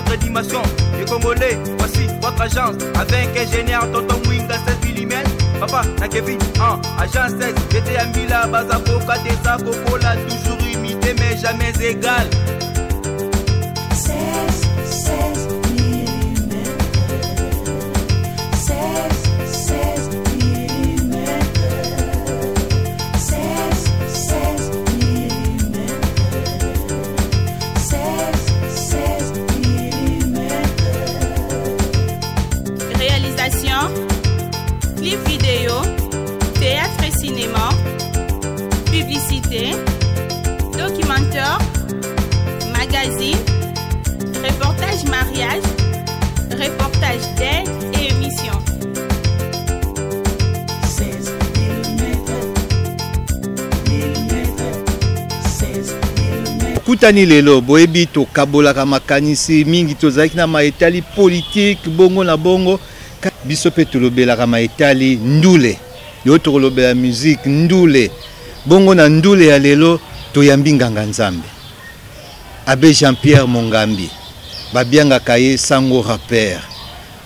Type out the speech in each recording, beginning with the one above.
Votre animation, les Congolais, voici votre agence. Avec ingénieur Tonton Mwinga 16 mm. Papa, na Kevin, en agence 16. J'étais à Mila, Bazaboka, Desa, Kokola, toujours imité mais jamais égal. 16, 16 mm. 16, 16 mm. 16, 16 mm. 16, 16 mm. Réalisation, clip vidéo, théâtre et cinéma, publicité, documentaire, magazine, reportage mariage, reportage d'aide et émission. 16 mm. Mm. 16 mm. Kutani lelo boyebi tokabolaka makanisi mingi, tozalaki na maetali politike bongo na bongo, biso mpe tolobelaka maetali ndule. Yo tokolobela musique ndule bongo na ndule ya lelo toyambi nganga Nzambe Abbé Jean-Pierre Mongambi, babiangaka ye sango rapper.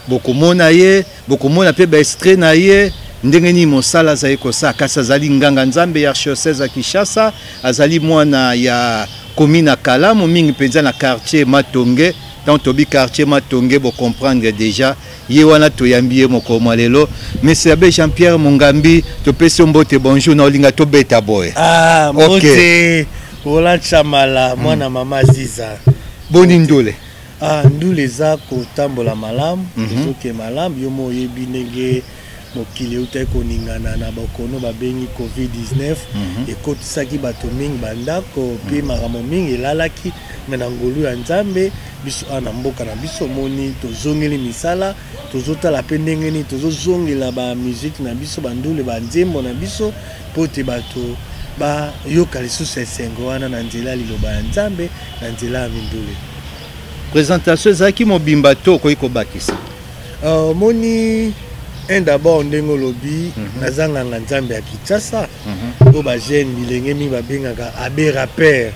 Bokomona ye, bokomona mpe ba extrait na ye ndenge nini mosala azali kosala. Kasi azali nganga Nzambe ya archidiocèse ya Kinshasa, azali mwana ya commune ya Kalamu, mingi mpenza na quartier Matonge. Tant tobi quartier Matonge, bo comprendre déjà ye wana toyambi ye mokolo mwa lelo. Monsieur Abbé Jean-Pierre Mongambi, topesi yo mbote, bonjour na olinga tobeta boye. Ah, mbote. Okay. Roland Chamala, mwana mama Aziza. Boni ndule? Ah, ndule eza kotambola malamu, ezoke malamu. Yo mo oyebi ndenge mokili eutaki koningana na bokono babengi COVID-19, ekotisaki bato mingi bandako mpe makambo mingi elalaki. Me na ngolu ya Nzambe, biso awa na mboka na biso omoni tozongeli misala, tozotala mpe ndenge nini tozozongela ba musique na biso, bandule, banzembo na biso, mpo te bato bayoka lisusu esengo wana na nzela ya liloba ya Nzambe, na nzela ya mindule. Présentation ezalaki mobimba to okoki kobakisa? Omoni un d'abord ndenge olobi, naza nganga Nzambe ya Kinshasa, oyo ba jeune bilenge mingi babengaka abbé rappeur,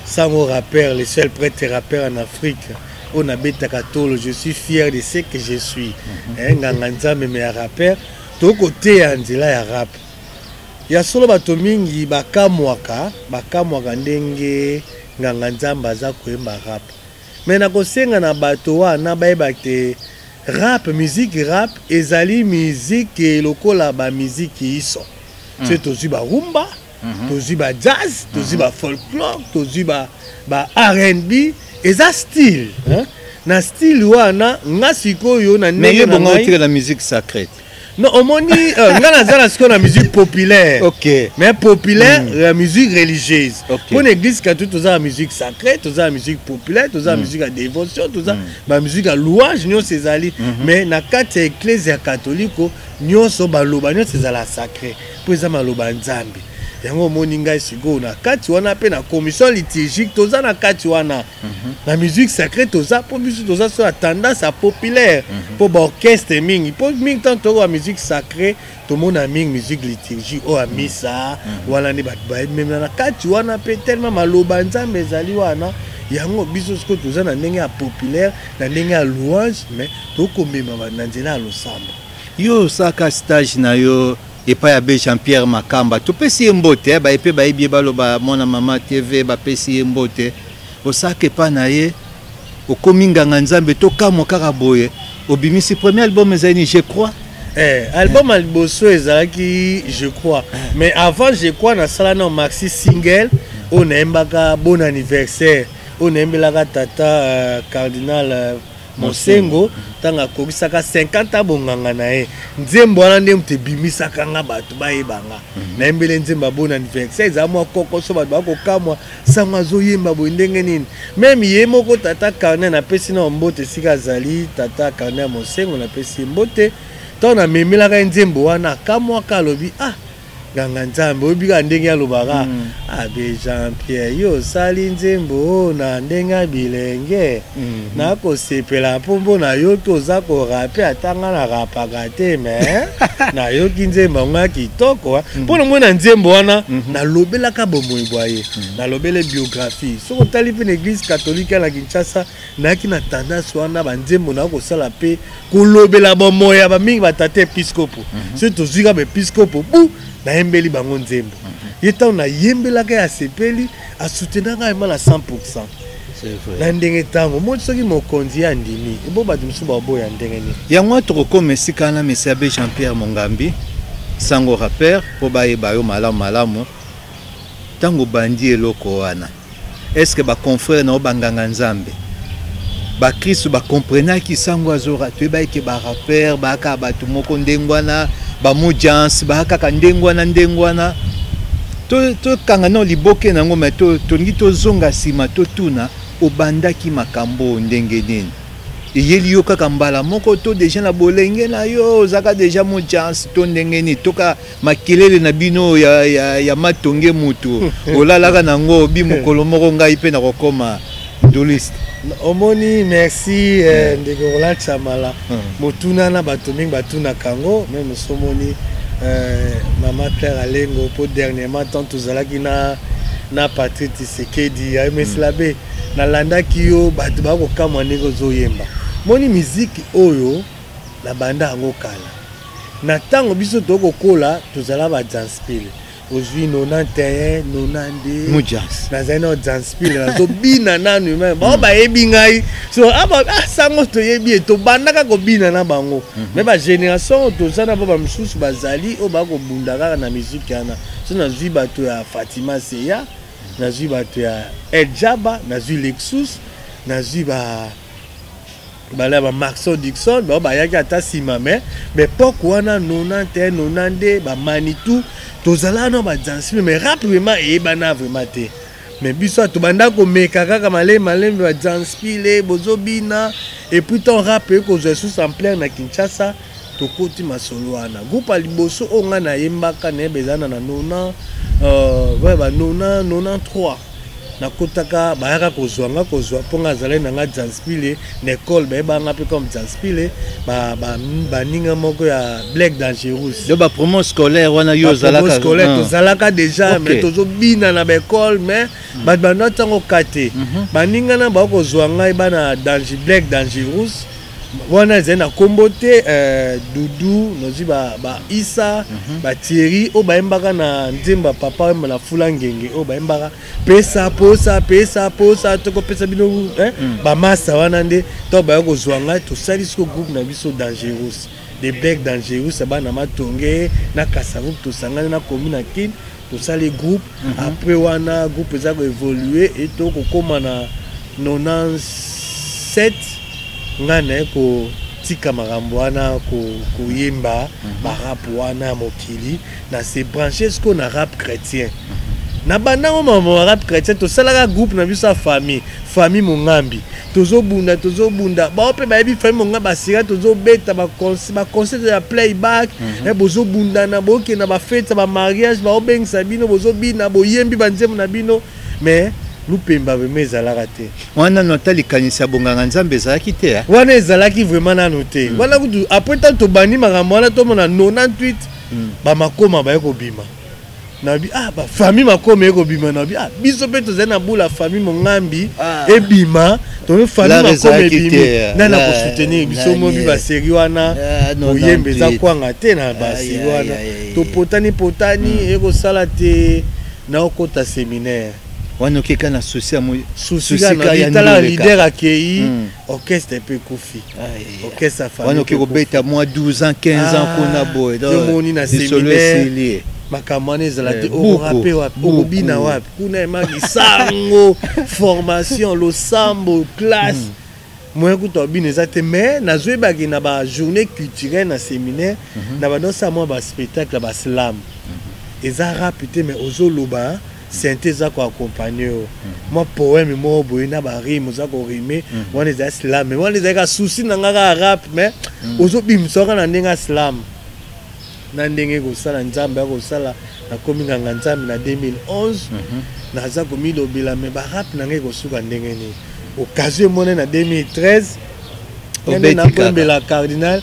sango rappeur, le seul prêtre rappeur en Afrique oyo nabetaka tolo. Je suis fier de ce que je suis. Nganga Nzambe me ya rappeur, tokoteya nzela ya rap. Ya solo bato mingi bakamwaka ndenge nganga Nzambe aza koyemba rap. Me nakosenga na bato wana bayeba te rap, musique rap ezali musique lokola ba musique iso. Soki tozwi ba rumba, tozwi ba jazz, tozwi ba folklore, tozwi ba R&B, eza style, hein? Na style wana nga sikoyo na Mais ndenge yo na bongo ngai otika na musique sacrée. Non, omoni nga naza na sikoyo na musique populaire. Mais populaire, la musique religieuse. Mpo na église catholique toza na musique sacrée, toza na musique populaire, toza na musique ya dévotion, toza ba musique ya louange, nyonso ezali. Mais na kati ya église ya catholique nyonso baloba nyonso ezala sacré mpo eza maloba ya Nzambe. Yango omoni ngai sikoyo na kati wana mpe na commission liturgique toza na kati wana. Na musique sacrée toza, mpo biso toza so ya tendance ya populaire, mpo ba orchestre mingi, mpo mingi ntango toyoka musique sacrée tomona mingi musique liturgie oyo ya misa wana nde bato bayemema na kati wana mpe tellement maloba ya Nzambe ezali wana. Yango biso sikoyo toza na ndenge ya populaire, na ndenge ya louange, mais tokomema na nzela ya losambo. Yo osaka stage na yo epai ya Abbé Jean-Pierre Makamba, topesi ye mbote, baye mpe bayebi ye baloba mwana mama TV, bapesi ye mbote. Osaka epai na ye, okomi nganga Nzambe, tokamwa kaka boye, obimisi premier album ezali ni Je crois. Album ya liboso ezalaki Je crois, mais avant Je crois nasala na maxi single oyo nayembaka bon anniversaire, oyo nayembelaka tata cardinal Mosengo ntango akokisaka 50 ans bonganga na ye. Nzembo wana nde moto ebimisaka nga bato bayeba nga. Nayembeli nzembo ya bon anniversaire, ezala mwa kokoso, bato bakokamwa sango azoyemba boye ndenge nini. Meme ye moko tata Carnet napesi na mbote esika azali, tata Carnet Mosengo napesi ye mbote. Ntango namemelaka ye nzembo wana akamwaka, alobi ah Nganga Nzambe, oyebi kaka ndenge alobaka. Abe Jean Pierre, yo osali nzembo na ndenge ya bilenge. Nakosepela mpo mpo nayoki oza korape, ata nga narapaka te, mais nayoki nzembo yango ya kitoko. Mpo na mona nzembo wana, nalobelaka bomoi bwa ye, nalobele biographie. Soki otali mpe na église catholique ya na Kinshasa, nayaki na tendance wana, banzembo na kosala mpe kolobela bomoi ya bamingi batata episkopo. Soki tozwi kaka baepiskopo bu, nayembeli bango nzembo. Ye ntango nayembelaka ye, asepeli, asoutenaka yema na 100. Na ndenge ntango moni soki mokonzi ye andimi, ebo bato mosusu baboya ndenge nini? Yango wana tokokoma esika wana. Monsieur abbé Jean Pierre Mongambi, sango rappeur, mpo bayeba yo malamu malamu. Ntango obandi eloko wana, est ce que baconfrère na yo, banganga Nzambe, bakristu, bakomprenaki sango azora? Toyebaki ke barappeur bayaka bato moko ndenge wana, bamojanse baya kaka ndenge wana, ndenge wana. Tokanga nao liboke nango, me tolingi tozonga nsima, totuna: obandaki makambo oyo ndenge nini? Eyeli yo kaka mbala moko, to deja na bolenge na yo ozalaka deja mojanse, to ndenge nini? Toka makelele na bino ya matonge, mutu olalaka nango bi mokolo moko ngai mpe nakokoma nduliste? Omoni, merci, ndeko Roland Chamala. Motuna na bato mingi batunaka yango, meme somoni mama Claire Alengo, mpo dernièrement tant tozalaki na Patrick Tisekedi ayemesilabe, nalandaki yo, bato bakokamwa ndenge ozoyemba. Moni, miziki oyo nabanda yango kala. Na ntango biso tokokola, tozala bajanspile. Ozwi 91, 92, Mujas. Nazali na janspile, nazobina nanu me bao bayebi ngai. So ah, sango toyebi ye, tobandaka kobina na bango. Me bagénération oyo toza na bo, bamosusu bazali oyo bakobunda kaka na miziki wana. So nazwi bato ya Fatima Seya, nazwi bato ya El Jaba, nazwi Lexus, nazwi ba bala ba Marceau Dixon, bao bayaki ata nsima. Me baépoque wana, 91, 92, bamanitu, tozala na bajanspile, mais rap vraiment eyebana vraiment te. Mais biso tobanda komeka kaka malembe malembe, bajanspile bozobina. Et puis ton rap ekozwa lisusu ampleur na Kinshasa, tokoti masolo wana. Groupe ya liboso oyo ngai nayembaka, nayeba eza na nona, ba nona 93, nakotaka, bayaka kozwa nga, kozwa mpo nga azalaki na nga janspile na école, bayebaka nga mpe comme janspile, baninga moko ya Black Dangerous. Yo bapromo scolaire wana, yo ozalaka? Scolaire, tozalaka déjà, mais tozobina na baécole, mais bato banda ntango ka te. Baninga na bakozwa ngai, bana danger, Black Dangerous wana ezali na nkombo te, Dudu, nozwi ba Isa, ba Thierry oyo bayembaka na nzembo ya papa oyemba na Fula Ngenge, oyo bayembaka "Pesa posa, pesa posa, tokopesa bino", eh? Bamasa wana nde to baya kozwa ngai, tosali siko groupe na biso Dangerous, de Black Dangerous, bana Matonge na Kasavubu, tosangani na komi na Kine, tosali groupe. Après wana groupe eza koévolue e tokokóma na 97, ngai naye kotika makambo wana, koyemba barap wana ya mokili, na se branche sikoyo na rap chrétien. Na bandango mama ya rap chrétien, tosalaka groupe na biso ya famille, famille Mongambi. Tozobunda, tozobunda, bao mpe bayebi famille Mongambi, basika tozobeta baconcert ya playback. Bozobundana, bokenda bafete ya bamariage, baobengisa bino, bozobina, boyembi banzembo na bino, mais lupemba vraiment ezalaka te. Wana nano ata likanisi ya bonganga Nzambe ezalaki te, eh? Wana ezalaki vraiment nano te. Wana kutu après, ntango tobandi makambo wana, tomona 98, bamakoma baye kobima. Nabi ah, bafamille Makoma eye kobima. Nabi ah, biso mpe tozali na bula famille Mongambi. Ebima tomi famille Lar Makoma ezalaki ebimi te, nani akosoutenir biso? Mobi basérie wana, koyemba eza 98. kwanga te na basérie wana. Topotani potani, ekosala te, naokota séminaire. Wana okeka na susi ya Susi susika ya tala ndoleka. Leader akei, orchestre mpe ekufi, orchestre ya famille Wana oke mpe kobeta mwa 12 ans, 15 ans kuna boye. Donc, yomoni na lisolo séminaire esili. Makambo wana ezala te. Eh, buku, Okorape wapi? buku. Okobina wapi kuna? Emaki sango, formation, losambo, classe, moyen kuta obina eza te. Mais nazoyebaki na bajournée culturelle na séminaire, na bandosala mwa baspectacle ya baslam. Eza rap te, mais ozoloba synthé eza koaccompagne yo, mwa poème moko boye na barime, oza korime. Wana ezali slam, mais wana ezali ka susi na nga kaka rap, mais ozobimisa kaka na ndenge ya slam. Na ndenge kosala Nzambe akosala, nakomi nganga Nzambe na 2011. Naza komilobela, me barap na ngai ekosuka ndenge nini? Occasion emone na 2013 Obeti kaka. Nakoyembela cardinal.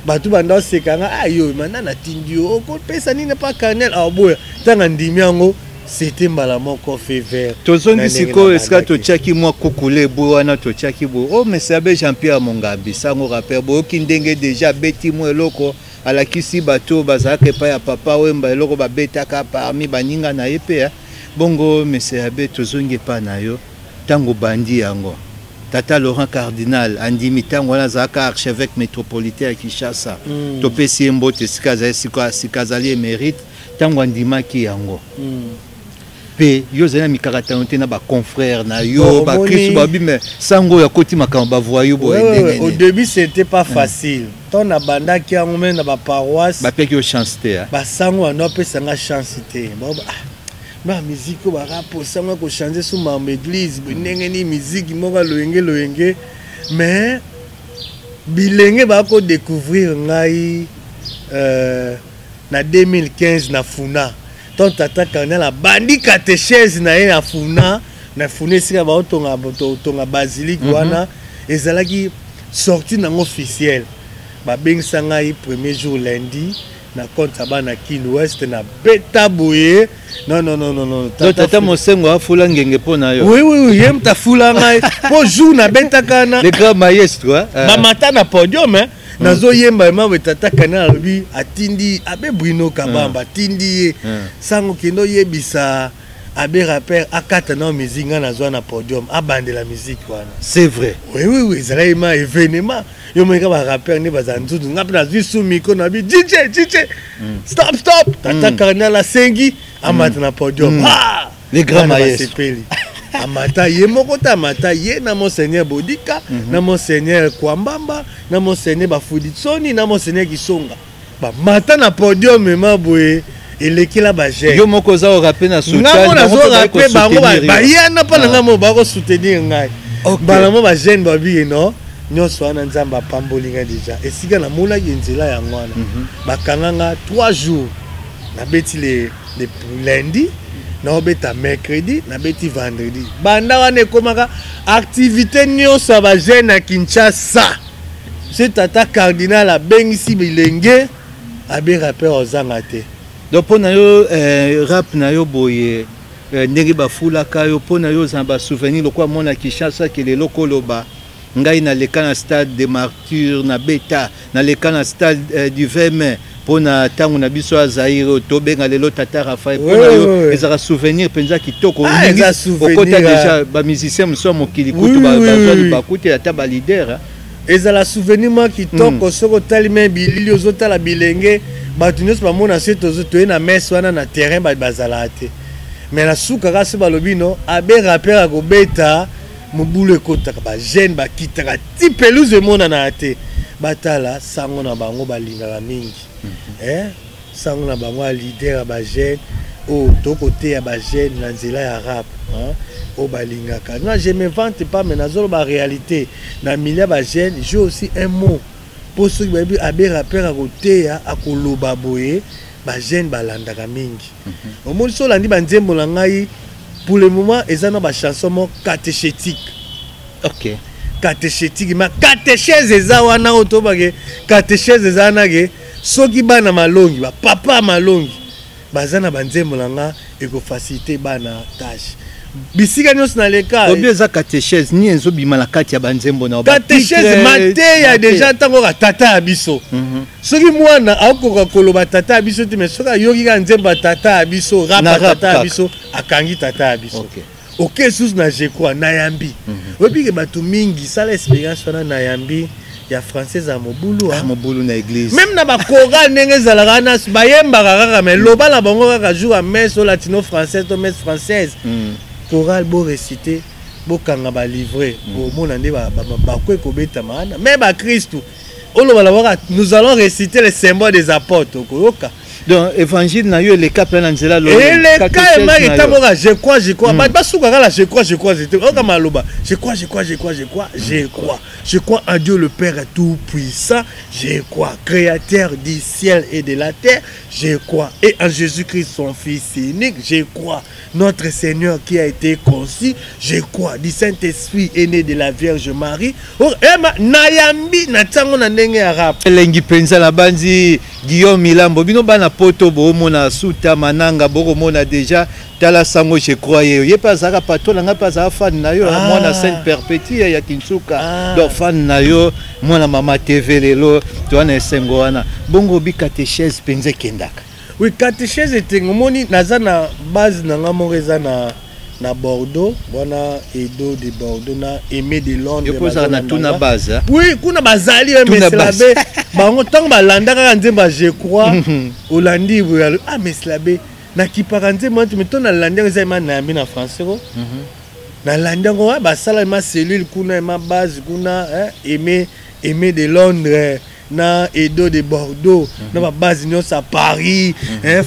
Bato banda oseka nga: "Ayo mana natindi yo, okopesa nini pa cardinal?" Aoboya. Ntango andimi yango, c'était mbala moko feu vert. Tozongi Na ndenge sikoyo esika nabandaki. Totiaki mwa kukula eboye wana, totiaki boye o monsieur abbé Jean Pierre Mongambi, sango rappeur. Boyoki ndenge déjà abeti mwa eloko, alakisi bato oyo bazalaka epai ya Papa Wemba, eloko babetaka parmi baninga na ye mpe eh. Bongo monsieur abbé, tozongi epai na yo. Ntango bandi yango, tata Laurent Cardinal andimi. Ntango wana azalaka archevêque métropolitain ya Kinshasa. Topesi ye mbote esika azali sika sika, azali émérite. Ntango andimaki yango mpe yo ozali na mikakatano te na baconfrère na yo? Bon, Bakristu babi me sango oyo akoti makambo bavoyu boye, Ouais, ndenge au nini? début, c'était pas facile. Ntango nabandaki yango, me na baparoisse Bapeki yo chance te, ah? Basango bando apesanga chance te. Ba musique oyo barap, sango akochange so mambo église boye, ndenge nini musique moko ya loyenge loyenge? Mais bilenge bakodécouvrir ngai na 2015 na Funa. Ntango tata cardinal abandi catéchèse na ye na Funa, na Funa esika baotonga tonga basilique wana, ezalaki sortie nango officielle. Babengisa ngai premier jour, lundi, na compte ya bana Kin West. Na beta boye, non, non, non, non, non. Donc tata Mosengo afula ngenge mpo na yo? Oui, ye moto afula ngai mpo jour nabetaka na Le grand maestro, hein? Bamata na podium, hein. Nazoyemba emabe, tata cardinal alobi, atindi abbé Bruno Kabamba, atindi ye: "Sango, kende oyebisa abbé rappeur akata na musique. Ngai nazwa na podium, abandela musique wana." C'est vrai? Oui, ezalaki ma événement. Yo moyeka barappeur nde bazala nzutu. Nga mpe nazwi su micro, nabi: "DJ, DJ, stop, stop, tata cardinal asengi amata na podium." Ah! Les grands Bana maestros. basepeli. Amata ye moko te, amata ye na monseigneur Bodika, na monseigneur Kwambamba, na monseigneur Bafuditsoni, na monseigneur Kisonga. Bamata na podium ema boye, elekela bagene. Yo moko oza orape na Nga mo nazorape, bango bayana mpa na nga mo bakosoutenir ngai. Mbala mo bajeune babiki no nyonso wana. Nzambe apamboli ngai déjà. Esika namonaki nzela yango wana, bakanga nga 3 jours. Nabeti le lundi, naobeta mercredi, nabeti vendredi. Banda wana ekomaka activité nyonso ya bajeune ya Kinshasa. Se tata cardinal abengisi bilenge, abbé rappeur ozanga te. Donc mpo na yo, rap na yo boye, ndenge bafulaka yo, mpo na yo ozala basouvenir lokola mona Kinshasa ke lelo koloba: "Ngai naleka na stade de Martyr, na beta, naleka na stade du 20 mai mpo na ntango na biso ya Zaire oyo tobenga lelo tata Rafael." Mpo na yo ezalaka souvenir mpenza kitoko? Ah, eza souvenir, Okota ah. déjà bamusicien mosusu ya mokili kutu bazwa libaku te, ata baleader. Ezala souvenir mwa kitoko. Soki otali me bilili, ozotala bilenge, bato nyonso bamona se toye na messe wana na terrain, bato bazalaka te. Mais na suka kaka so balobi no abbé rappeur akobeta, mobulu ekotaka, bajeune bakitaka ti pelouse emonanaka te. Batala sango na bango balingaka mingi, eh? Sango na bango ya leader ya bajeune oyo tokoteya bajeune na nzela ya rap, hein? Oyo balingaka. Non, je me vante pas, mais nazoloba réalité. Na milieu ya bajeune, j'ai aussi un mot, mpo soki bayebi abbé rappeur akoteya, akoloba boye, bajeune balandaka mingi. Omoni, so olandi banzembo na ngai, pour le moment eza na bachanson moko catéchétique. Catéchétique, ma catéchèse eza wana. Oyo tobake catéchèse eza wana ke soki bana malongi, bapapa malongi baza na banzembo na nga, ekofacilite bana tâche bisika nyonso naleka. Obi eza catéchèse nini ezobima na kati ya banzembo na yo? Catéchèse, mateya. Déjà ntango kaka tata ya biso, soki mwana akokoka koloba tata ya biso te, mais soki ayoki kaka nzembo ya tata ya biso, rap Na ya rap tata ya kaka. biso, akangi tata ya biso. Oke susu na, je crois, nayambi. Oyebi ke bato mingi sala expérience wana, nayambi ya française ya mobulu, Ah, ah. mobulu na église. Même na bachoral, ndenge ezalaka wana, bayembaka kaka, mais loba na bango kaka jour ya messe o latino française to messe française, chorale borécite, bokanga balivre, omona nde bako ekobetama wana. Mais bakristu, oloba na baka: "Nous allons réciter le symbole des apôtres", okoyoka. Donc évangile na yo eleka mpe na nzela eleka emaki ntango je crois, je crois. Bato basuka kaka je crois, je crois. Oyoka maloba: je crois, je crois, je crois, je crois, je crois, je crois en Dieu le Père tout puissant, je crois, créateur du ciel et de la terre, je crois et en Jésus-Christ, son fils unique, je crois, notre Seigneur, qui a été conçu, je crois, du Saint-Esprit, est né de la Vierge Marie. Oh, ema nayambi na ntango na ndenge ya rap. Elengi mpenza na bandi Guillaume Milambo. Bino bana Poto boomona Suta Mananga, bokomona déjà. Tala sango, je crois ye, ye mpe azalaka patron na ngai, mpe azalaka fan na yo. Ah. Mwana Sainte Perpétue ya Kinsuka. Ah. Donc fan na yo, mwana mama TV. Lelo toza na esengo wana. Bongo obi catéchèse mpenza ekendaka? Oui, catéchèse etengo. Omoni, naza na base na nga moko, eza na Bordeaux wana, Edo de Bordeaux na Aimé de Londres. Yo mpo ozalaka na bazolanda tuna nga. base, hein? Oui, kuna bazali. Tuna Meslabe bango ntango balanda kaka nzembo ya je crois, olandi boye, ah, Meslabe nakipaka nzembo wana te, mais to nalandi yango, eza ema nayambi na français ko nalandi yango. Basala ema cellule kuna, ema base kuna, Aimé de Londres na Edo de Bordeaux, na babase nyonso ya Paris,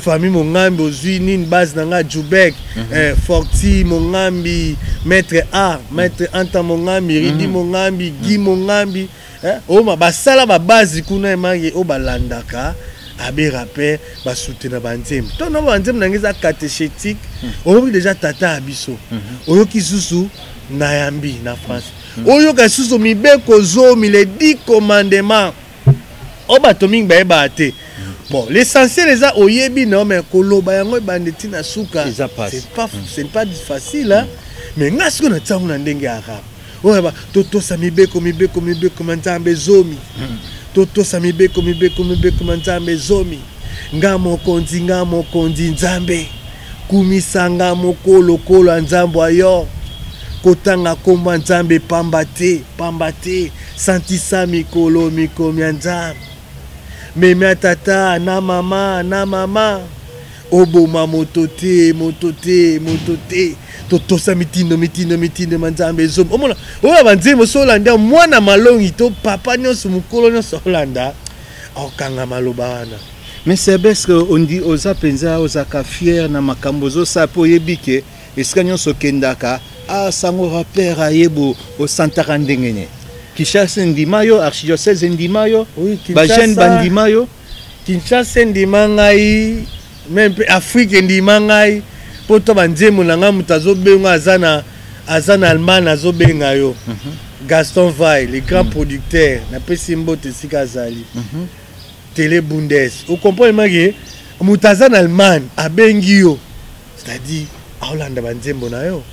famille Mongambi, ozwi nini, base na nga Jubek, Forti Mongambi, maître A, maître Anta Mongambi, Ridi Mongambi, Guy Mongambi, oyo basala babase kuna, emangi oyo balandaka abe rapper, basoutenir banzembo. To na banzembo na ngai eza catéchétique. Oyoki déjà tata ya biso, oyoki susu nayambi na France, oyoka susu mibeko zomi, les 10 commandements, oyo bato mingi bayebaka te. Bon, l'essentiel eza oyebi na yo, mais koloba yango ebanda ntina suka, Eza pasi. c'est pas facile, hein? Mais nga sikoyo natiango na ndenge ya rap oyo totosa mibeko, mibeko, mibeko ma Nzambe zomi, totosa mibeko, mibeko, mibeko ma Nzambe zomi. Nga mokonzi, nga mokonzi Nzambe, kumisa nga moko lokola Nzambe ayo, kotanga nkombo ya Nzambe pamba te, pamba te, santisa mikolo mikomi ya Nzambe, memia tata na mama, na mama, oboma moto te, moto te, moto te, totosa mitindo, mitindo, mitindo ma Nzambe ezomi. Omona oyo banzembo so olanda, mwana malongi to papa nyonso, mokolo nyonso olanda, akokanga maloba wana. Mais Serbes, ondi oza mpenza, ozalaka fier na makambo ozosala, mpo oyebi ke esika nyonso okendaka, a sango rapper ayebo, osantaka ndenge nini? Kinshasa ndima yo, archidiocèse ndima yo, Oui, bajeune bandima yo? Kinshasa endima ngai, même mpe Afrique endima ngai, mpo to banzembo na ngai, moto azobenga aza na Allemagne, azobenga yo Gaston Vaille, le grand producteur, napesi mbote esika azali, Télé Bundes. Ocomprendre make moto aza na Allemagne abengi yo, c'est-à-dire aolanda banzembo na yo.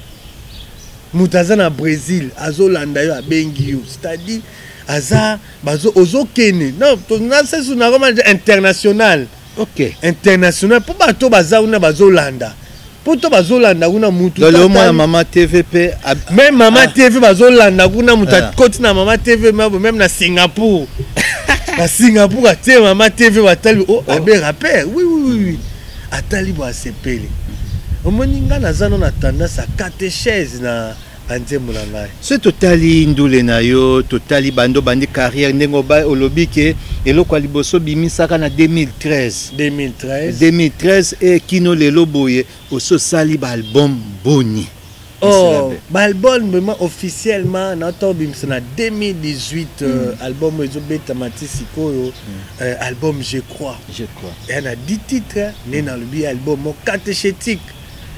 Moto aza na Brésil azolanda yo, abengi yo, c'est-à-dire aza ozokende non nasesu nakoma international. International, mpo bato baza kuna bazolanda, mpo to bazolanda kuna mutu. Donc lelo mwana mama TV mpe Même mama TV bazolanda kuna, moto Ah. akoti na mama TV, même na Singapour, na Singapour atie mama TV, batali: o oh, abe rapper, oui, atali bo asepeli. Omoni, nga naza no na tendance ya catéchèse na banzembo na ngai. Soki totali ndule na yo, totali bando bandi carrière, ndenge olobi ke eloko ya liboso bimisaka na 2013. 2013. 2013 e kino lelo boye, osi osali baalbum boni? Oh, baalbum vraiment officiellement nauta obimisa na 2018, album oyo ezobetama ti sikoyo, album Je crois. Je crois. Eya na 10 titres. Nde nalobi album mo catéchétique.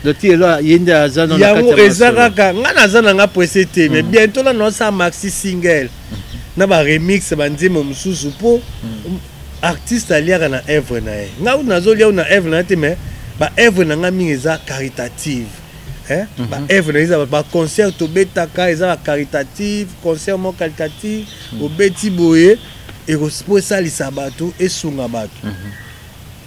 Donc ti elo ye nde aza no na kati Yango ya eza masolo. kaka nga naza na nga pressé te, mais bientôt na naosala maxi single na baremix banzembo mosusu, mpo artiste aliaka na œuvre na ye. Nga kutu nazolia na œuvre na ye te, mais baœuvre na nga mingi eza caritative, hein? Baœuvre na ye eza baconcert tobetaka, eza bacaritative, concert moko caritative obeti boye po esalisa bato, esunga bato.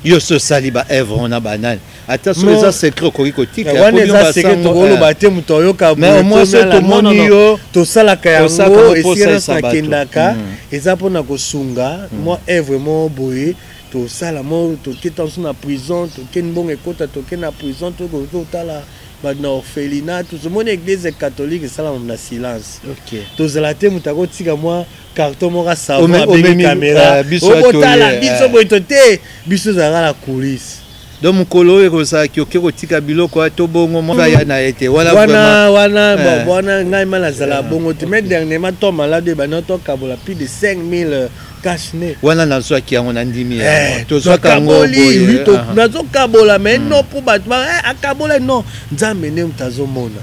Yo so osali baœuvre wana banani? Ata soki Non. eza secret, okoki kotika. Wana Po bino eza secret, basango, tokoloba te, moto ayoka. Mais au moins soki tomoni yo, tosalaka tosalaka yango yango mpo esika nyonso osalisa bato. nakendaka, eza mpona kosunga mwa œuvre moko boye tosala mo, toke ntanso na prison, toke mbongo ekota, toke na prison, totala. Bato na orphelinat, tozomona église catholique esalama na silence. Ok. Tozala te, moto akotika mwa carton moko savon, abengi omemi, caméra, biso obotala atoye, biso boye to te, biso ezalaka na coulisse. Donc mokolo oyo ekozalaki oke kotika biloko wana to bongo mwa ya na ye te wana? Wana wana bon, wana ngai ma nazala bongo te. Mais dernièrement to malade ebandi, tokabola plus de 5000 cache-nez. Wana nazwaki yango, na ndimi yango. Tozwaka Tozwaka yango tokaboli, boye. oui, nazokabola, mais non mpo bato akabola, non, Nzambe nde moto azomona.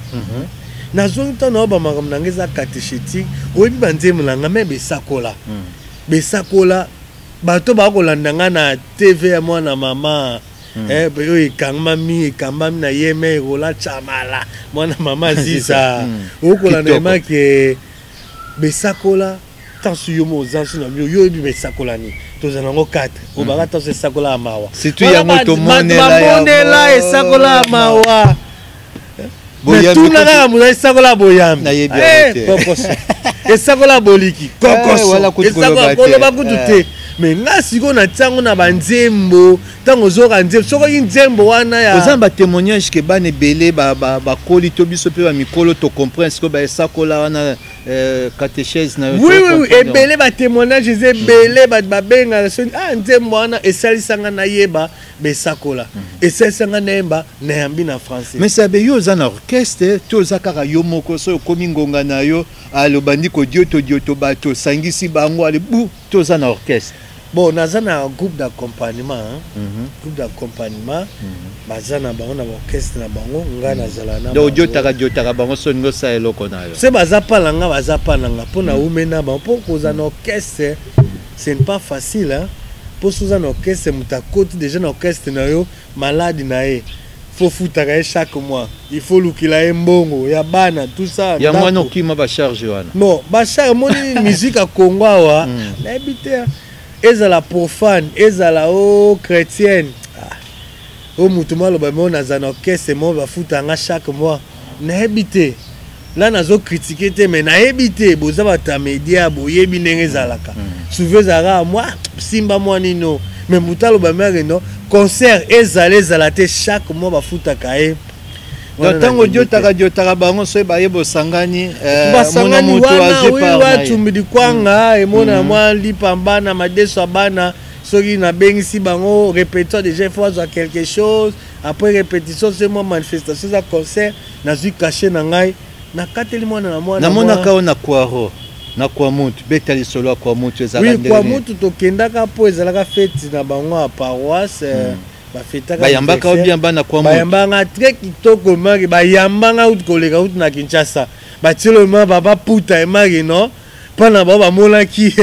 Nazongi ntango naoba makambo na ngai eza catéchétique. Oyebi banzembo na ngai me besakola, besakola, bato bakolanda ngai na TV ya mwana mama, oyo ekangami, ekambami na ye me Rola Chamala, mwana mama Ziza. Okolanda Kitoko. emake besakola ntanso yo mo oza nso na bio, yo oyebi besakola nini, tozala yango 4 obaka ntanso esakola ya mawa. Surtout Wana yango tomonela bamonela yango. Esakola ya mawa. Boyambi tuna kaka moto esakola boyambi. Nayebi yango te. Kokoso esakola boliki. Eh, wala Kokoso kutu koloba esakola te. koloba kutu te. Mais nga sikoyo natia yango na banzembo. Ntango ozoyoka nzembo, soki nzembo wana ya Oza na batémoignage ke bana ebele bakoli to biso mpe bamikolo tocomprendre sikoyo baesakola wana, catéchèse na yo? Oui, Tocomprendre. ebele batémoignage eza ebele. Bato babengaka soki ah, nzembo wana esalisanga nayeba besakola, esalisanga nayemba nayambi na français. Mais sabe, yo oza na orchestre to oza kaka yo moko? Soki okomi ngonga na yo, ale obandi kodiotodioto bato, osangisi bango, ale bu, to oza na orchestre? Bon, naza na groupe d'accompagnement, hein. Groupe d'accompagnement baza na bango na baorchestre na bango, ngai nazala na Donc bango. odiotaka diotaka bango so olingi osala eloko na yo? Se baza pa na nga, baza pa na nga mpo na wume na bango, mpo kozala na orchestre, ce n'est pas facile, hein. Mpo so oza na orchestre, moto akoti déjà na orchestre na yo, maladi na ye faut futaka ye chaque mois, il faut lukila ye mbongo ya bana, tout ça. Yango wana ndako. okima bacharge wana? Non, bacharge, omoni musique ya Congo awa, nayebi te, ezala profane, ezala o chrétienne, ah, o motu mo aloba mo naza na orchestre mo bafutanga chaque mois, nayebi te. La nazocritiquer te, mais nayebi te, boza bato ya média, boyebi ndenge ezalaka. Souvent ezalaka mwa simba mwa nino, mais motu aloba mare no concert ezala, ezala te, chaque mois bafutaka ye. Donc ntango odiotaka diotaka bango, soki baye bosangani, Basangani mona moto wana azwi part na ye. Watumbidi kwanga emona mwa lipa bana, madeso ya bana. Soki nabengisi bango répétition, déjà il faut azwa quelque chose. Après répétition, c'est mwa manifestation, eza concert, nazwi cachet na ngai, nakateli mwana na mwana. Namonaka oyo na kwaro na kwa mutu, beta lisolo ya kwa mutu, ezalaka Oui, ndenge kwa nini? mutu tokendaka mpo ezalaka feti na bango ya paroisse, bafetaka Bayambaka o anniversaire. bien bana kwa mutu? Bayambanga très kitoko, maki bayambanga uti koleka uti na Kinshasa, batielo ma babaputa emaki no mpo na bango bamonaki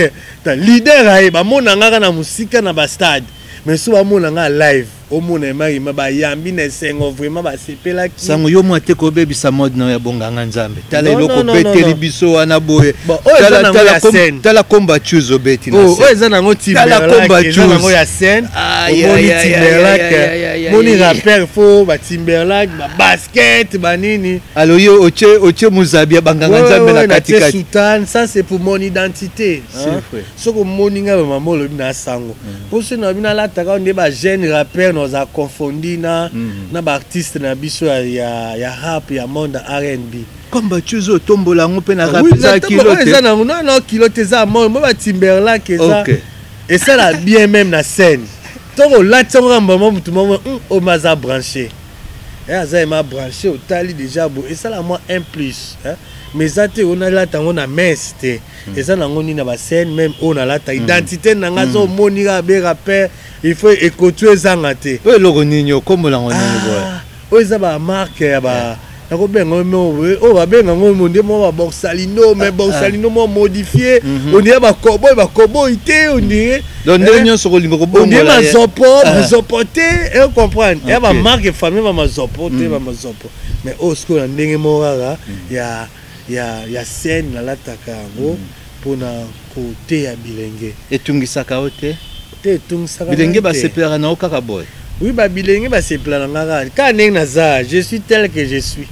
ta leader aye, bamonanga kaka na mosika na bastade, mais so bamonanga live, omona emaki ma bayambi na esengo, vraiment basepelaki. Sango, yo mwa te kobebisa mode na yo ya bonganga Nzambe. Tala Non, eloko non, non, obeteli non, non. biso wana boye. Bon, oyo eza Tala- nango tala ya scène. Tala komba choose obeti na Oh, scène. oyo eza nango Tala komba Timberlake, eza nango choose. ya scène. Aïe, Omoni aïe, aïe, Timberlake, aïe, aïe, aïe, aïe, moni aïe. rappeur, fo batimberlake, babasket, banini. Alors yo otie mozabi ya banganga Nzambe na natie katikati. soutane, ça c'est pour mon identité, C'est hein. vrai. Soki omoni ngai, bamama olobi na sango, mpo soki nabi nalataka nde bajeune rappeur, naza confondi na baartiste na biso ya rap, ya monde ya R&B. Komba choose otombola yango mpe na Oui, rap eza kilo oyo eza te. nango non kilo te, eza mo batimberlake eza esala bien même na scène. Ntongo olati yango kaka, mbama motu moko oyo ma aza branché. Aza ema branché, otali déjà bo esala mwa un plus, hein. Mais eza te oyo nalata yango na messe te, eza nango nini na bascène même oyo nalata identité na nga. So omoni kaka be rappeur, il faut ekotu ezanga te. Oyo eloko nini, okombola yango nini boye? Ah, oyo eza bamarque ya ba nakobenga oyo babenga ngo mo nde mwa baborsalino, mais borsalino mwa modifié, on dirait bakoboy, bakoboy te, on dirait Donc ndenge nyonso kolinga on dirait kobongola ye. mazopo. Mazopo te, comprendre ya bamarque famille bamazopo te, bamazopo, mais oyo sikoyo na ndenge moko kaka ya scène nalataka yango mpona koteya bilenge. Etungisaka yo te? Te, etungisaka Bilenge ngai te. basepelaka na yo kaka boye? Oui, babilenge basepela na nga kaka ndenge naza. Je suis tel que je suis,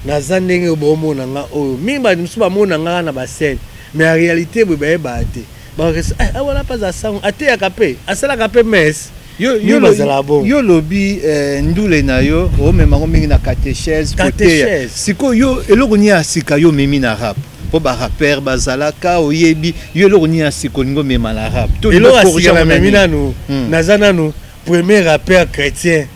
naza ndenge bomona nga oyo. Mingi bato mosusu bamona nga kaka na bascène, mais en réalité boye bayebaka te. Wana mpe aza sango, ateyaka mpe, asalaka mpe messe. Yo bazala bongo. Yo lobi eh, ndule na yo omema yango mingi na catéchèse, koteya. Sikoyo yo eloko nini ya sika yo omemi na rap? Mpo barappeur bazalaka, oyebi yo eloko nini ya sika olingi omema na rap? Eloko ya sika namemi nanu, naza nanu premier rappeur chrétien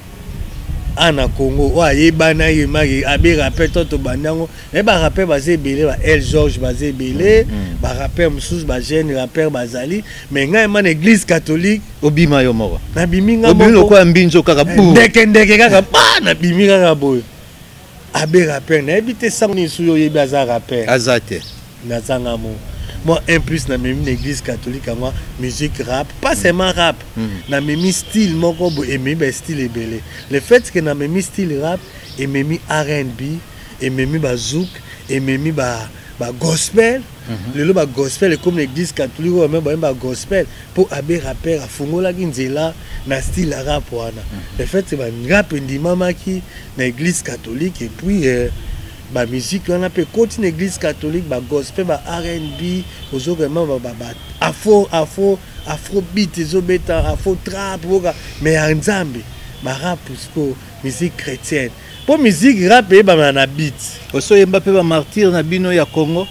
a na Congo oyo ayebana ye maki abe rappeur. To tobandi yango naye, barappeur baza ebele, ba El George baza ebele, barappeur mosusu, bajeune rappeur bazali, mais ngai ma na église catholique Obima yo moko. Nabimi nga moko lokola mbinzo kaka. Ndeke ndeke kaka pa nabimi kaka boye, abe rappeur. Nayebi te sango nini soki oyebi aza rappeur. Aza te. Nazanga mo moi un plus namemi na église catholique yango musique rap, pas seulement rap. Namemi style moko boye, ememi bastyle ebele. Le fait que namemi style rap, ememi R&B, ememi bazouk, ememi ba bagospel. Lelo bagospel ekomi na église catholique oyo me bayemba gospel, mpo abe rappeur afungolaki nzela na style ya rap wana. Le fait barap endimamaki na église catholique, et puis bamusique wana mpe ekoti na église catholique, bagospel, ba R&B, ozo vraiment ba afro, afro, afrobeat ezobeta, afro trap oka, mais ya Nzambe, barap siko musique chrétienne, mpo musique rap eyebamaka na beat. Osoyemba mpe bamartyr na bino ya Congo?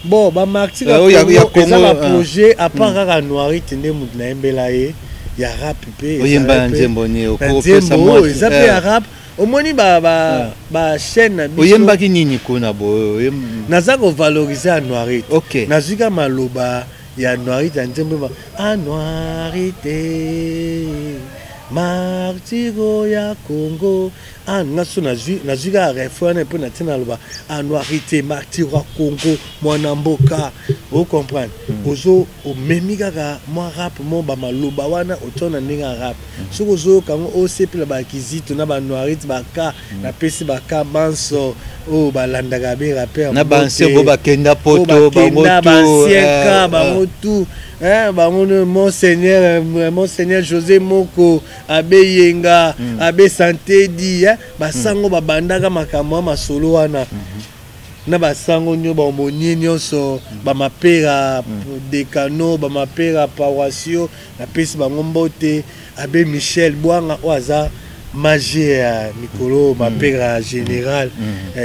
Bon, bamartyr ya Congo eza baprojet à part kaka Noirite nde moto nayembela ye ya rap mpe. Oyemba na nzembo nini? Nzembo eza mpe ya rap. Omoni bachaîne na biso. Oyembaki nini kuna boye? Naza kovaloriser ya Noirite. Nazwi ka maloba ya Noirite ya nzembo Anuarite, martiro ya Congo. Ah, nga so nazwi kaka refrain wana mpo na ntina naloba Anuarite, martiro ya Congo, mwana mboka, ocomprendre. Ozo omemi kaka mwa rap mo bamaloba wana otia na ndenge ya rap. Soki ozoyoka yango, osepela. Bakizito na baNoirite baka, napesi baka banso oyo balandaka be rappeur. Na baancien bo bakenda poto. Bango baancien ka bango tout, bango monseigneur, monseigneur José Moko, abe Yenga, abe Santedi, basango babandaka makambo ya masolo wana na basango nyo, baomonie nyonso, bamapera dekano, bamapera paroissio, napesi bango mbote. Abe Michel Bwanga oyo aza magie ya mikolo, mapera général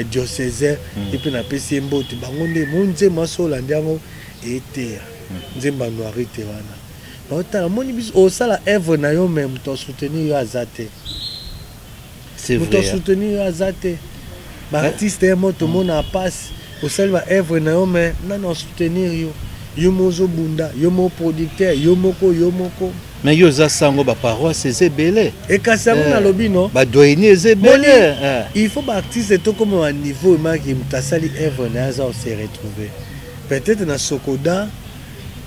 diocésain, ye mpe napesi ye mbote. Bango nde mo nzembo aso olandi yango eteya nzembo ya Noirite wana. Naotala moni biso osala œuvre na yo, mais moto asoutenir yo aza te. Moto asoutenir yo aza te. Baartiste ye mo tomona mpasi, osali baœuvre na yo, mais nani asoutenir yo? Yo mo ozobunda, yo mo producteur, yo moko, yo moko. Mais yo oza sango, baparoisse eza ebele. Ekasi yango nalobi no. Badoyeni eza ebele. Il faut baartiste tokóma baniveau emaki moto asali œuvre na ye aza ose retrouver. Peut-être na Sokoda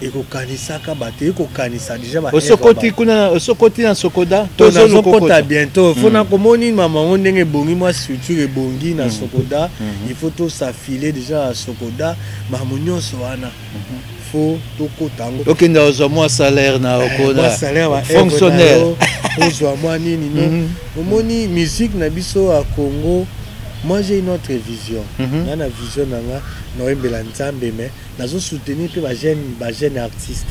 ekokanisaka bato, ekokanisa déjà. Osokoti kuna, osokoti na Sokoda? Tozokota bientôt. Faut nakomoni mama yango ndenge ebongi, mwa structure ebongi na Sokoda. Il faut tosafile déjà na Sokoda, makambo nyonso wana faut tokota yango. Okende ozwa mwa salaire na okona salaire fonctionnaire. Ozwa mwa nini no. Omoni musique na biso ya Congo, moi j'ai une autre vision. Nga na vision na nga, naoyembela Nzambe, mais nazosoutenir mpe bajeune artiste,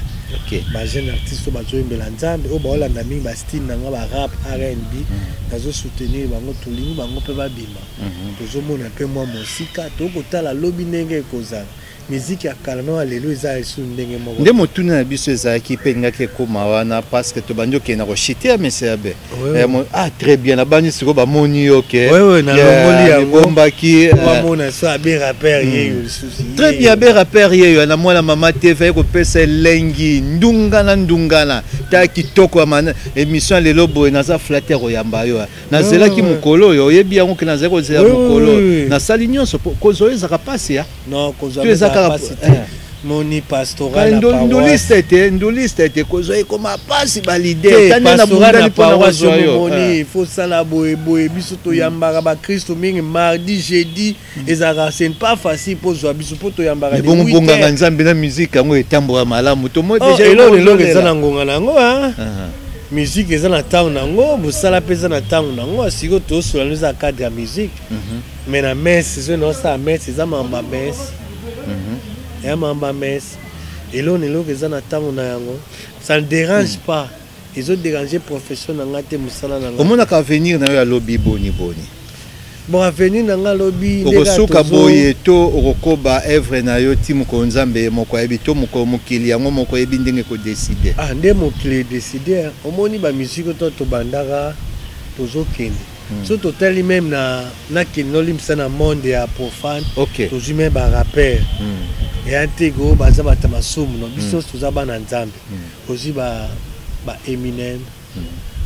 bajeune artiste oyo bazoyembela Nzambe, oyo baolanda mingi bastyle na nga, barap, R&B. Nazosoutenir bango, tolingi bango mpe babima. Tozomona mpe mwa mosika, tokotala lobi ndenge ekozala. Miziki ya kala na ya lelo eza esu ndenge moko. Nde motuna na biso ezalaki mpe elingaki ekóma wana, parce que tobandi okende na koshite ya mese ya be. Ah, très bien, nabandi sikoyo bamoni yo ke nalongoli yango. Bombaki. Bamona so abe rappeur yeyo lisusu. Très bien, abe rappeur yeyo na mwana mama TV aye kopesa elengi ndungana ndungana ta kitoko ya mana émission ya lelo boye. Naza flatteur oyamba yo. Nazelaki mokolo oyo, oyebi yango ke nazali kozela mokolo oyo. Nasali nyonso kozwa oyo ezaka mpasi ya Non, kozwa eza pasi te. Moni pastoral. Nduliste te, nduliste te, kozwa ekoma mpasi, baleader. Pastoral na paroisse, omoni, il faut sala boye boye. Biso toyambaka bakristo mingi mardi, jeudi, ezalaka, ce n'est pas facile mpo ozwa biso, mpo toyambaka. Bongo bonganga Nzambe na musique yango etambola malamu, tomoni. Déjà eloko eloko eza na ngonga na yango. Musique eza na ntango na yango, mosala mpe eza na ntango na yango. Sikoyo tosola no eza cadre ya musique, mais na messe, soki naosala messe, eza mamba messe ya mamba messe. Eloko na eloko eza na ntango na yango, ça ne dérange pas. Ezo déranger profession na nga te, mosala na nga. Omonaka avenir na yo ya lobi boni boni? Bon, avenir na nga lobi, okosuka boye to okokoba œuvre na yo ti mokolo Nzambe ye moko ayebi, to mokolo mokili yango moko oyebi ndenge ekodécider? Ah, nde mokili edécider. Omoni, bamusique to tobandaka, tozokende. So totali même na nakende nolimbisa, na monde ya profane, tozwi même barappeurs eya ntego oyo baza bato ya masumu. No, biso toza bana Nzambe. Ozwi ba Eminem,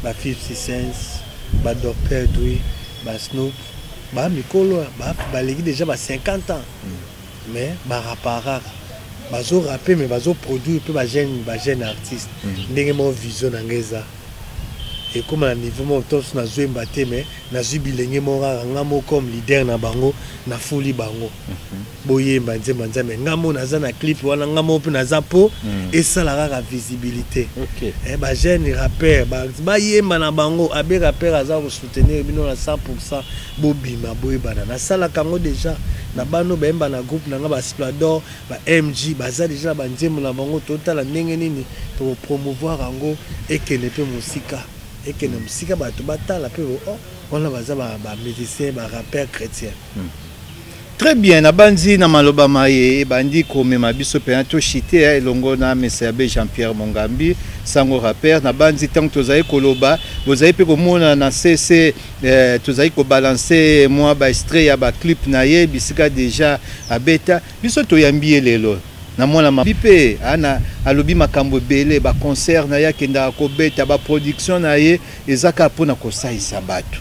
ba 50 Cent, ba Dr Dre, ba Snoop, bamikolo baleki déjà ba 50 ans, mais barapaka kaka, bazorappe, mais bazoproduire mpe bajeune artiste. Ndenge moko, vision na ngai eza ekóma na niveau moko toso nazoyemba te, mais nazwi bilenge moko kaka, nga moko comme leader na bango, nafuli bango: boyemba nzembo ya Nzambe. Nga moko naza na clip wana, nga moko mpe naza mpo esala kaka visibilité. Bajeune rappeur bayemba na bango, abe rappeur aza kosoutenir bino na 100. Bobima, boyebana. Nasalaka yango déjà na bano bayemba na groupe na nga, basplador, ba MG, baza déjà na banzembo na bango. Totala ndenge nini tokopromouvoir yango, ekende mpe mosika, ekende mosika, bato batala mpe oh, wana baza bamusicien, barappeur chrétien. Très bien. Nabandi na maloba maye ebandi komema biso mpenza toshite elongo na mesa ya be Jean-Pierre Mongambi, sango rappeur. Nabandi ntango tozali koloba, bozali mpe komona na cc tozali kobalancer mwa baextrait ya baclip na ye, bisika déjà abeta. Biso toyambi ye lelo na mwana mabi mpe ana alobi makambo ebele. Baconcert na ye akendaka kobeta, baproduction na ye eza kaka mpona kosalisa bato,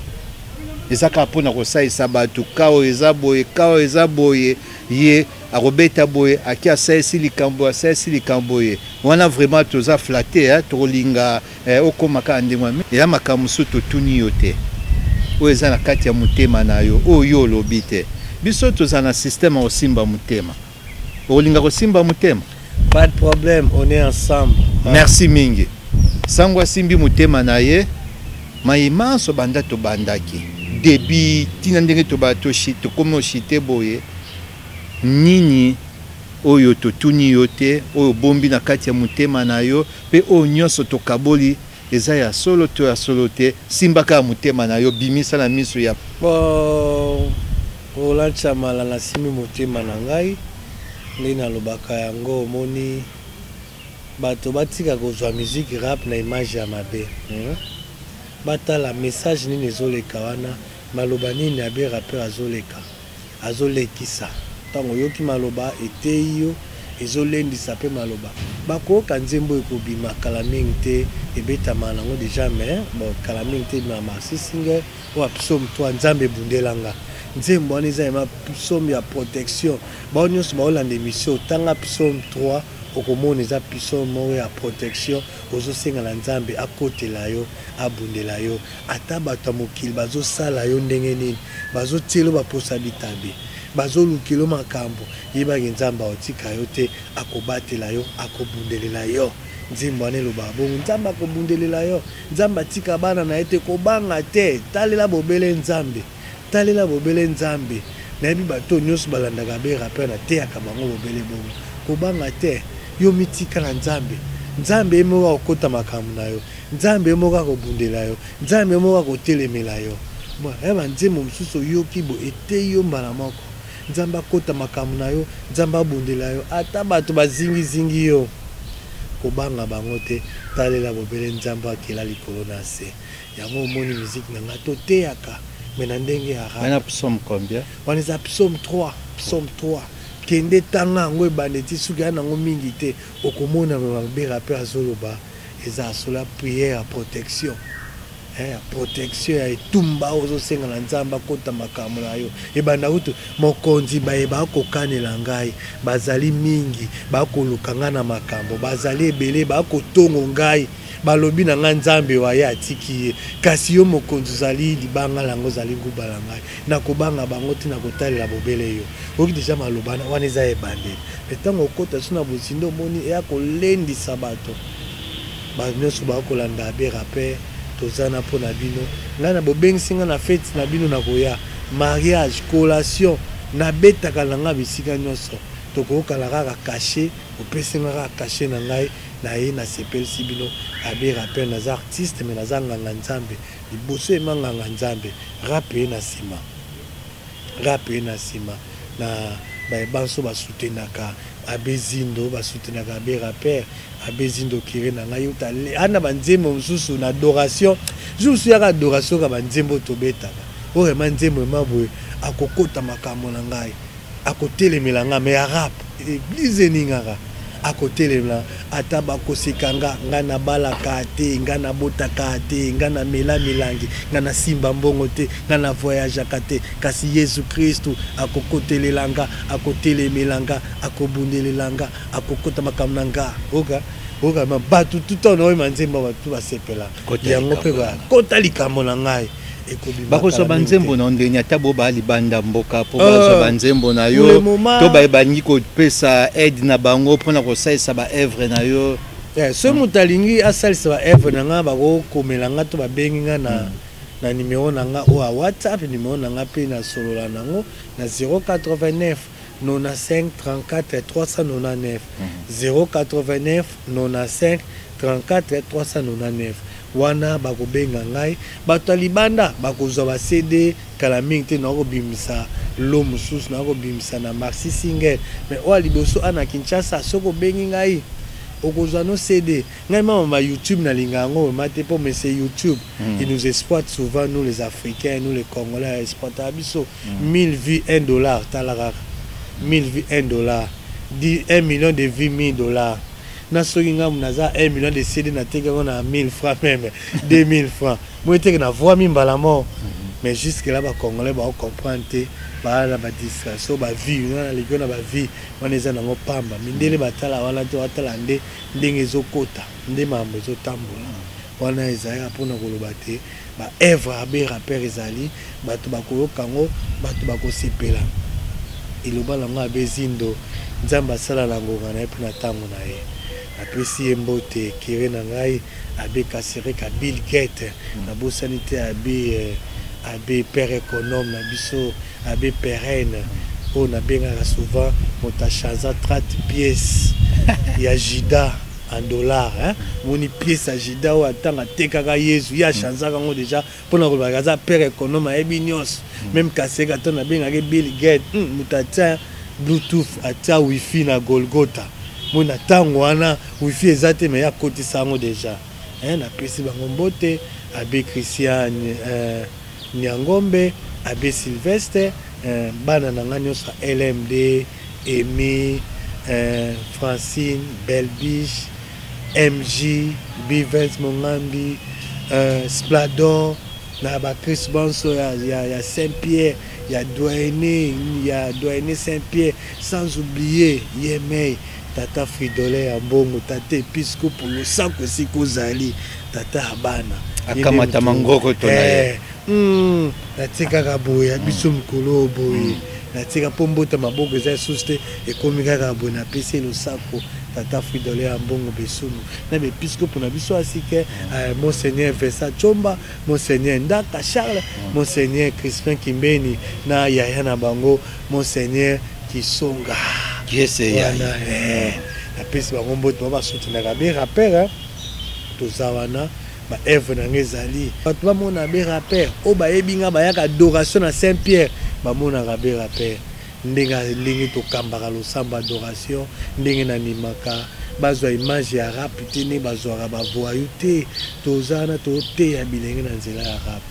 eza kaka mpona kosalisa bato. Kao eza boye, kao eza boye, ye akobeta boye, aki asalisi likambo, asalisi likambo ye wana. Vraiment toza flatté. Tokolinga okóma kaka ndenge wana. Eya makambo mosusu totuni yo te, oyo eza na kati ya motema na yo, oyo yo olobi te. Biso toza na système ya kosimba motema. Okolinga kosimba motema? Pas de problème, on est ensemble. Merci mingi. Sango asimbi motema na ye. Mai manso banda tobandaki début ntina ndenge tokomi oshite boye, nini oyo totuni yo te, oyo obombi na kati ya motema na yo, mpe oyo nyonso tokaboli eza ya solo to ya solo te? Simba kaka motema na yo, bimisa na miso ya Bon, Roland Chamala, nasimbi motema na ngai nde nalobaka yango. Omoni, bato batika kozwa musique rap na image ya mabe. Batala message nini ezoleka wana, maloba nini abe rappeur azoleka, azolekisa. Ntango oyoki maloba eteyi yo, ezolendisa mpe maloba. Bakoyoka nzembo ekobima kala mingi te, ebetama nango déjà, mais bon, kala mingi te ebima, maxi single oyo Psaume 3, Nzambe ebundelanga. Nzembo wana eza ema psaume ya protection. Bao nyonso baolanda émission, otanga Psaume 3, okomona eza psaume moko ya protection. Ozosenga na Nzambe akotela yo, abundela yo, ata bato ya mokili bazosala yo ndenge nini, bazotiela yo baposa bitabe, bazolukela yo makambo, yebaki Nzambe akotika yo te, akobatela yo, akobundelela yo. Nzembo wana elobaka bongo: Nzambe akobundelela yo, Nzambe atika bana na ye te. Kobanga te, talela bobele Nzambe, talela bobele Nzambe. Nayebi bato nyonso balandaka be rappeur, nateyaka bango bobele bongo: kobanga te, yo mitika na Nzambe. Nzambe ye moko akokota makambo na yo, Nzambe ye moko akobundela yo, Nzambe ye moko akotelemela yo. Ya banzembo mosusu oyoki bo eteyi yo mbala moko. Nzambe akota makambo na yo, Nzambe abundela yo, ata bato bazingizingi yo, kobanga bango te, talela bobele Nzambe akela likolo na se. Yango omoni, miziki na ngai toteyaka, mais na ndenge ya rap. Wana psaume combien? Wana eza psaume 3, psaume 3. Kende tanga yango, ebanda eti soki ya nango mingi te, okomona mabe rappeur azoloba eza asola prière ya protection, ya protection ya etumba oyo ozosenga na Nzambe akota makambo na yo. Ebanda kutu: mokonzi, baye bakokanela ngai bazali mingi, bakoluka ngai na makambo, bazali ebele, bakotongo ngai, balobi na ngai: Nzambe wa ye atiki ye. Kasi yo mokonzi ozali libanga lango, ozali nguba na ngai, nakobanga bango te, nakotalela bobele yo. Oyoki déjà maloba wana, eza ebandeli. Me ntango okota so na bozindo, omoni eya kolendisa bato. Bato nyonso bakolanda abe rappeur, toza na mpo na bino. Ngai na bobengisi ngai na fête na bino, na koya mariage, collation, nabetaka na ngai bisika nyonso. Tokokala kaka cachet, opesi nga kaka cachet na ngai. Na ye nasepelisi bino. Abe rappeur, naza artiste, mais naza nganga Nzambe liboso. Ema nganga Nzambe, rap ye na nsima, rap ye na nsima. Na bayebanso basoutenaka abe Zindo, basoutenaka abe rappeur, abe Zindo kire na ngai uta ana banzembo mosusu na adoration. Jour mosusu yaka adoration ka banzembo tobetaka oyo ema nzembo ema boye, akokota makambo na ngai, akotelemela ngai. Mais ya rap, église eningaka, akotelemela. Ata bakoseka nga, nga nabalaka te, nga nabotaka te, nga namela milangi, nga nasimba mbongo te, nga na voyageaka te, kasi Yesu Kristu akokotelela nga, akotelemela nga, akobundelela nga, akokota makambo na nga. Oka oka ma bato tuta na oyema nzembo, bato basepela yango mpe bakota likambo na ngai. Bakozwa banzembo na ndenge ata bo baa libanda mboka mpo bazwa banzembo na yo, to baye balingi kopesa aide na bango mpona kosalisa baœuvre na yo? Soki moto alingi asalisa baœuvre na nga, bakokomela nga to babengi nga na numéro na nga oyo ya WhatsApp. Numéro na nga mpe nasolola nango na 089 95 34 399, 089 95 34 399. Wana bakobenga ngai. Bato ya libanda bakozwa baCD kala mingi te. Nakobimisa lo mosusu, nakobimisa na maxi single, mais oyo ya liboso a na Kinshasa, soki obengi ngai, okozwa no CD. Ngai mama ma YouTube, nalinga yango vraiment te, mpo mais c'est YouTube, il nous exploite souvent, nous les Africains, nous les Congolais. Exploitaka biso. 1000 vues, 1 dollar. Tala kaka, 1000 vues, 1 dollar, 1 million de vues, 1000 dollars. Na soki ngambu naza 1 million de CD, nateki yango na 1000 francs, même 2000 francs, moi eteke na voi mimbala moko. Mais jusque là Bacongolais baocomprendre te, baa na badistraction. Bavie wana naleki na bavie wana eza nango pamba. Mindele batala wana te, batala nde ndenge ezokota, nde makambo ezotambola. Wana ezalaka mpona koloba te baœuvre abe rappeur ezali, bato bakoyoka yango, bato bakosepela. Eloba nango abe Zindo, Nzambe asala na ngonga na ye mpe na ntango na ye. Napesi ye mbote, kire na ngai abe Kasereka Bill Gate. Nabosani te abe père économe na biso, abe Perene, oyo nabengaka souvent moto achanza 30 pièces ya juda en dollar, hein? Moni pièce ya juda oyo atanga atekaka Yesu, ye achanzaka yango déjà. Mpona kolobaka aza père économe, ayebi nyonso. Même Kaseka to nabengaki Bill Gate, moto atia Bluetooth, atia wifi na Golgota. Moi na ntango wana wifi eza te, mais ye akotisa yango déjà. Napesi bango mbote, abe Christian Nyangombe, abe Sylvestre, bana na ngai nyonso ya LMD, Emi, Francine Belbiche, MG Bivens, Mongambi, Splador, na bakristu banso ya Saint Pierre, ya doyenné, ya doyenné Saint Pierre, sans oublier ye mei tata Fridolin ya Mbongo, tata episcopo, losako esika ozali, tata ya bana. Akamata mangoko to na ye. Natie kaka boye ya biso mikolo oyo boye, natika mpo mbota maboko eza lisusu te, ekomi kaka boye. Napesi ye losako, tata Fridolin ya Mbongo Besumu, na baepiscopo na biso asike, monseigneur Vincent Chomba, monseigneur Ndaka Charles, monseigneur Crispin Kimbeni, na yaya na bango monseigneur Kisonga. Kiese yaya. Wana napesi bango mbote, bango basoutenaka be rappeur. Toza wana, baœuvre na ngai ezali, bato bamona be rappeur. Oyo bayebi nga, bayaka adoration na Saint Pierre, bamonaka be rappeur ndenge tokambaka losambo adoration, ndenge nanimaka. Bazwa image ya rap te ndenge bazwaka bavoyou te. Toza wana, toteya bilenge na nzela ya rap,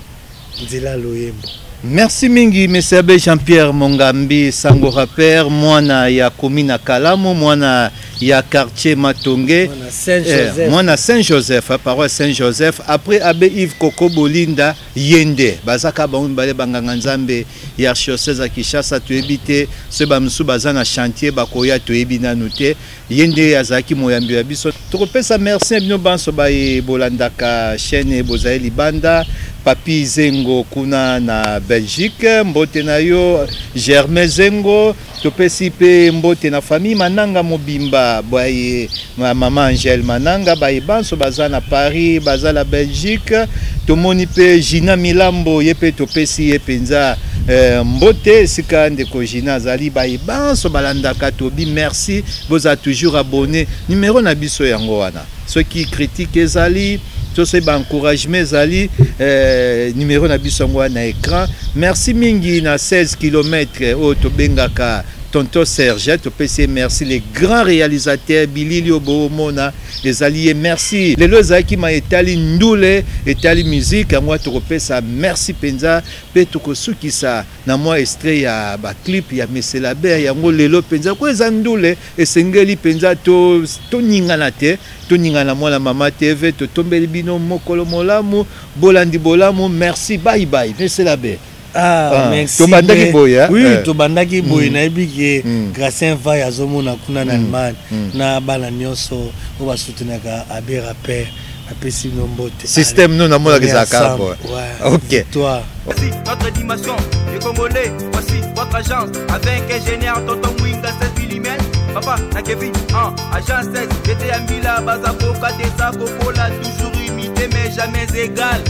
nzela ya loyembo. Merci mingi, monsieur abbé Jean-Pierre Mongambi, sango rappeur, mwana ya commune ya Kalamu, mwana ya quartier Matonge. Mwana Saint-Joseph. Mwana Saint-Joseph, paroisse Saint-Joseph. Après abbé Yves Koko Bolinda Yende, bazaka bango mibale banganga Nzambe ya archidiocèse ya Kinshasa. Toyebi te soki bamosusu baza na chantier, bakoya, toyebi nanu te. Ye nde azalaki moyambi ya biso. Tokopesa merci na bino banso baye bolandaka chaîne, bozali libanda. Papi Zengo kuna na Belgique, mbote na yo. Germain Zengo, topesi mpe mbote na famille Mananga mobimba, baye mama Angèle Mananga, baye banso baza na Paris, baza na Belgique. Tomoni mpe Gina Milambo, ye mpe topesi ye mpenza. Mbote esika ndeko Gina azali, baye banso balandaka tobi merci, bozala toujours abonné. Numéro na biso yango wana, soki critique ezali to soki baencouragement ezali, numéro na biso yango wana na écran. Merci mingi na 16 km oyo tobengaka tonton Serge, topesi ye merci, le grand réalisateur bilili oyo boomona ezali ye. Merci. Lelo ezalaki ma etali ndule, etali musique, yango wana tokopesa merci mpenza. Mpe tokosukisa na mwa extrait ya baclip ya Meselaber. Yango lelo mpenza ko eza ndule, esengeli mpenza toningana te, toningana. Mwana Mama TV, totombeli bino mokolo molamu, bolandi bolamu. Merci, bye bye, Meselaber. Ah, merci. Tobandaki boye. Oui, tobandaki boye. Nayebi ke Gracien Vai azomona kuna na Allemagne na bana nyonso oyo basoutenaka Abe Rapper, apesi bino mbote. Système no namonaka ezalaka boye. Ok. Victoire. Voici notre dimension, les Congolais, voici votre agence. Avec ingénieur Tonton Mwinga 16 mm. Papa, na Kevin, en agence 16, j'étais à Mila, Bazaboka, Desa, Kokola, toujours imité mais jamais égal.